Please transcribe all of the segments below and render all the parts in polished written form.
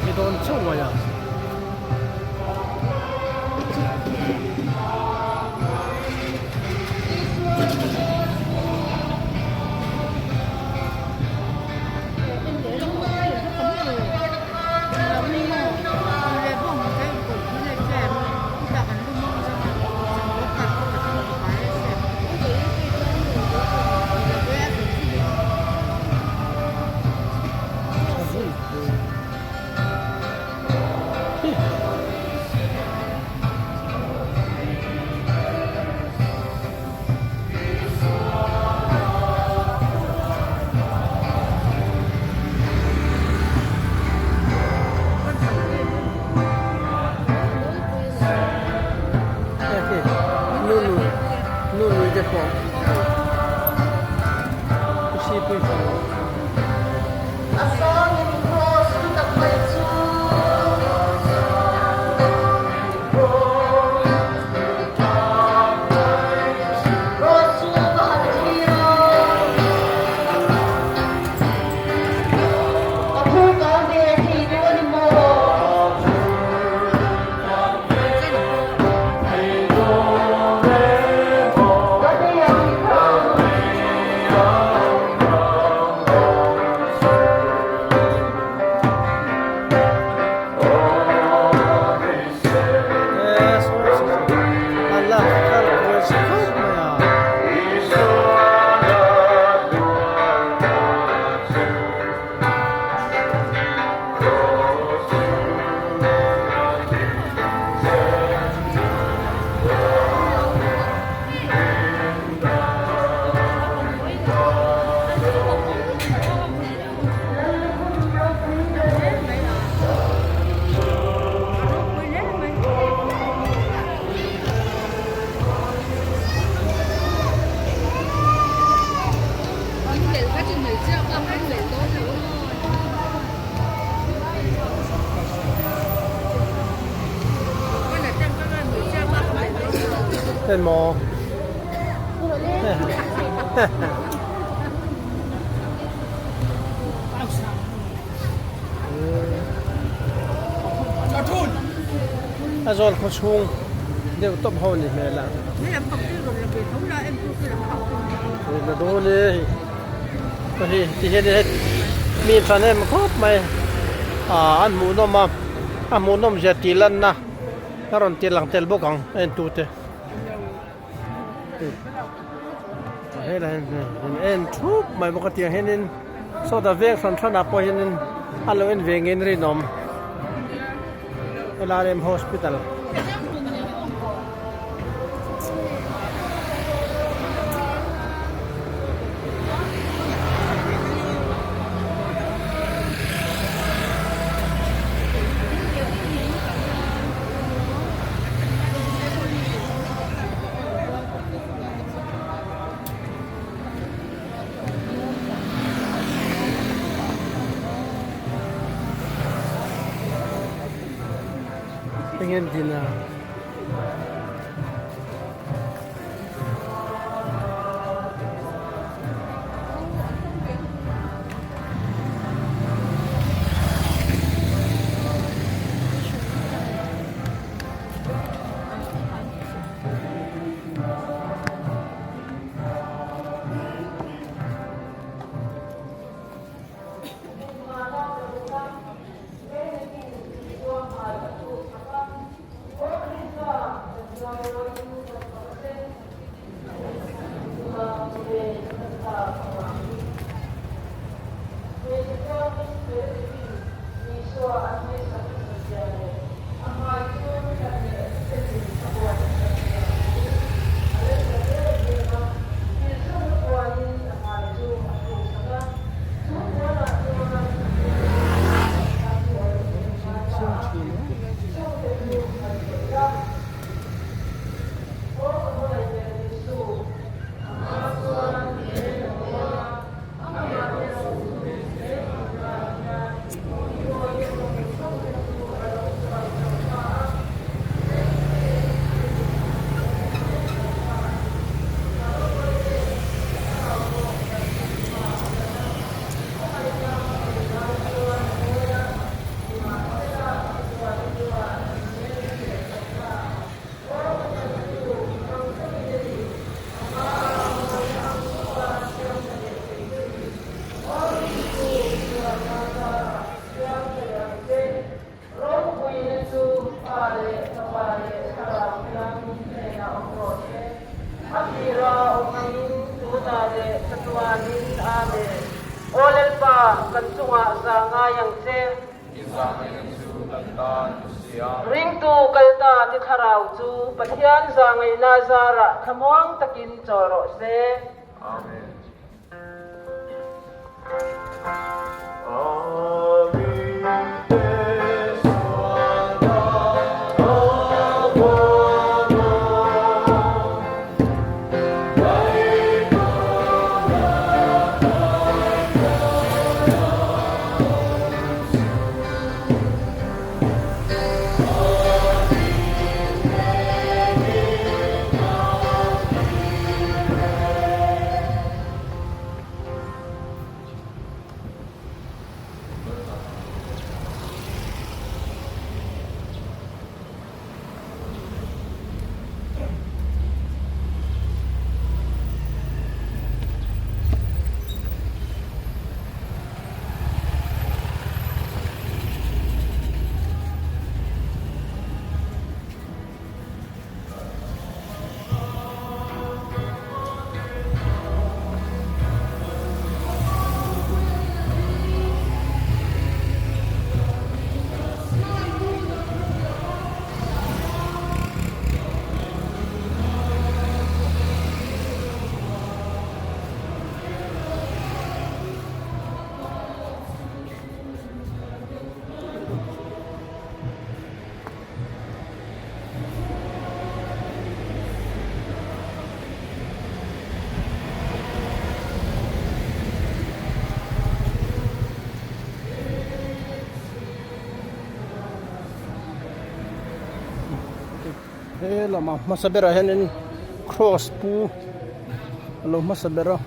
Ni dawn chauh mai a. Emaw A zawl khaw chhung deuh tawp ho ni hmel a. La dawn e hei ti hian in mi tha hnem khawp mai ah an hmuh nawm a a hmuh nawm zia tih lanna a rawn ti lang tel bawk ang a en tute. Helai hian en thup mai bawk a tiang hianin sawta veng hran hranah pawh hianin a lo en ve ngei in rinawm L R M hospital. Eng em tin a. chu kan tan i siam. Ringtu kalta te thlarau chu Pathian zahngaihna zarah thlamuang takin chawl rawh se. Amen. He lamah hmasa berah hianin cross pu a lo hmasa ber a.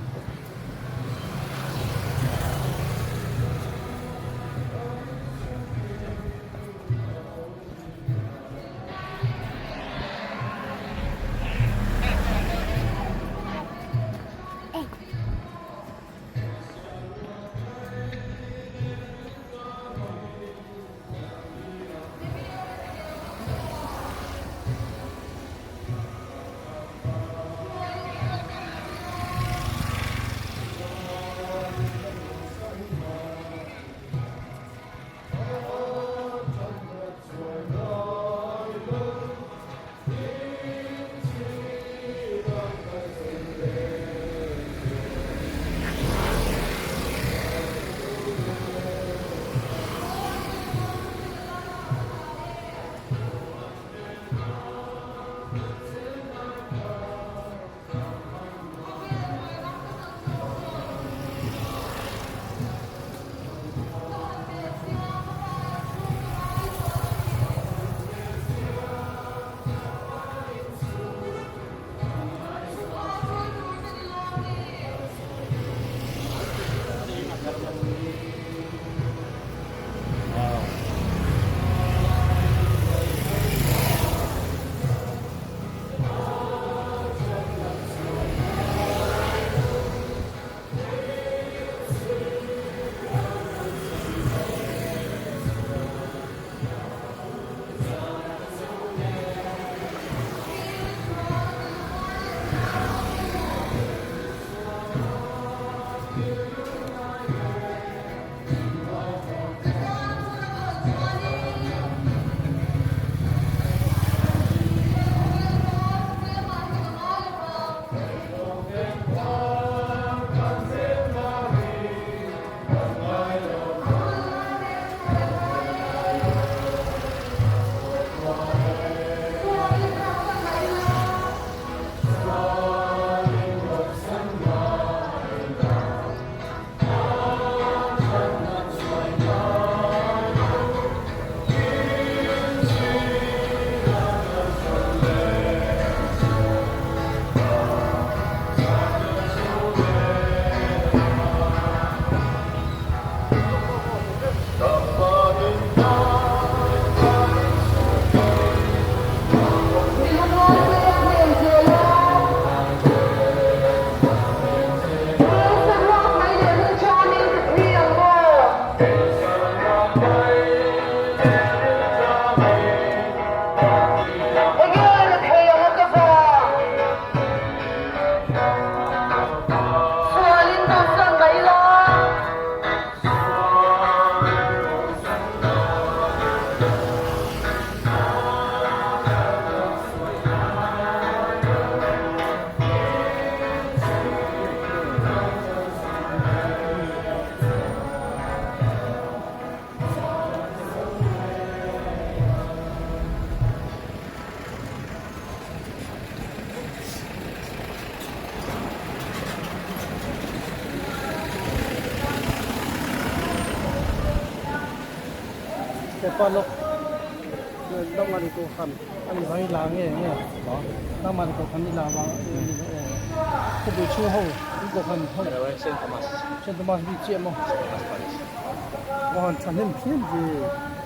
Hepa lawk Dangmari Kohhran a ni vang i la nge nge Dangmari Kohhran i la vang a ni vang e khawpui chhung ho in Kohhran ho Saint Thomas Saint Thomas bik chiah maw Saint Thomas Parish Kohhran thahnem phian ve.